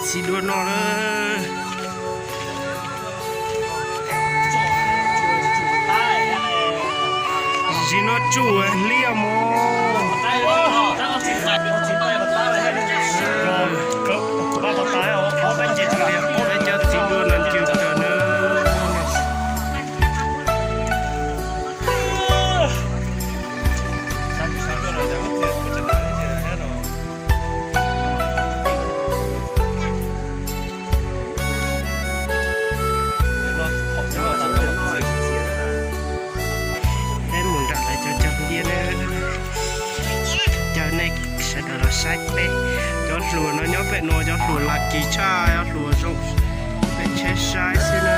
Txiv dua no lawm. Tsis no tsuj liaj mog. Peb cov txiv dua no ncw kawg na. Peb mus nram lawv cov cog liaj na. Caw nej sawv daws los saib peb cov hluas no nyob pem no, cov hluas laj kis tshaj, cov hluas zoo peb tsheb saib xwb na.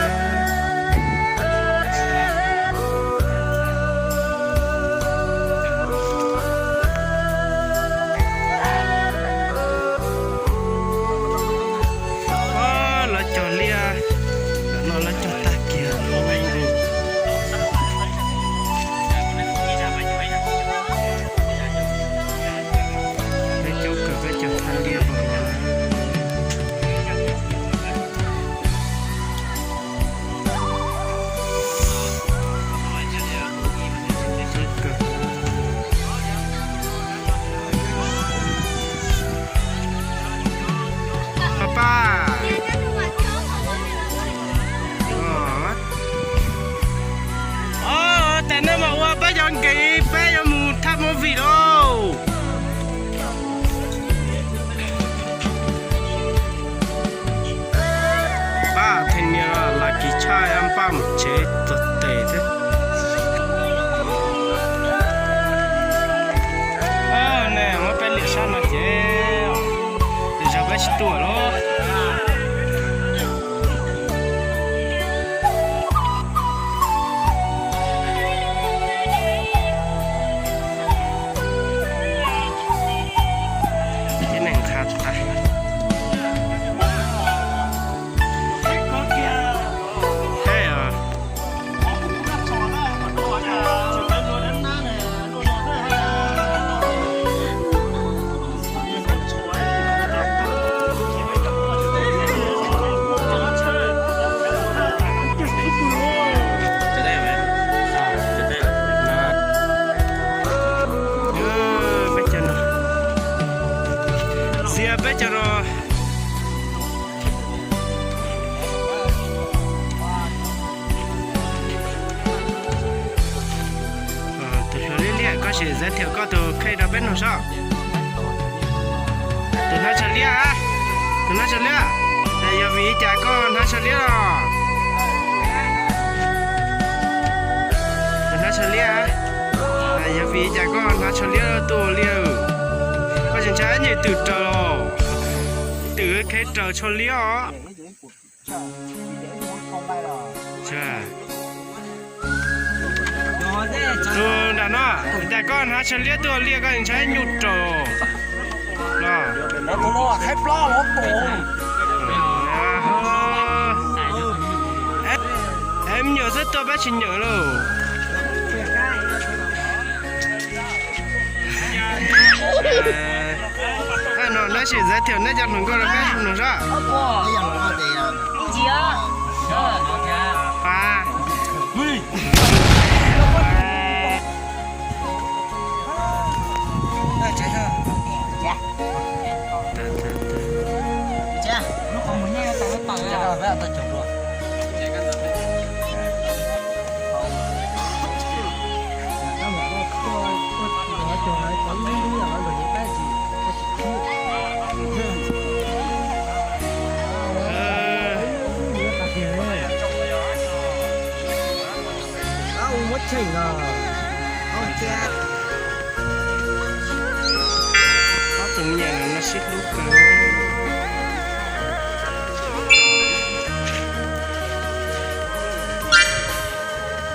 Lawv cog liaj, no lawv cog tag kiag. Peb caub kawg, peb cog tag liaj no. Pab pab, tam no mas ua peb cov nkees, peb yuav mus thaj movie lauj. Pab, theem nias laj kis tshaj, npaj mus tsev txog tes thiab. Ne, muab peb liam sab no ces, ces peb tsis tuaj lauj. Tib neeg qha tas. Peb cov no, xiab peb cov no. Tus hluas liab liab, koj sim giới thiệu koj tus kheej rau peb mloog saib. Tus hnav tsho liab, tus hnav tsho liab, yog vim li cas koj hnav tsho liab los? Tus hnav tsho liab, yog vim li cas koj hnav tsho liab tuaj ua liaj? Koj tsis ntshai nyuj twm raws los? Twm kheev raws tsho liab os. Tus nram no, cas koj hnav tsho liab tuaj ua liaj koj tsis ntshai nyuj raws los? Es me nyuam xwb tuaj peb tsis nyeem lauj. No neb sim giới thiệu neb cov hluas nkauj rau peb mloog saib. Ob tug me nyuam no sib hlub kawg.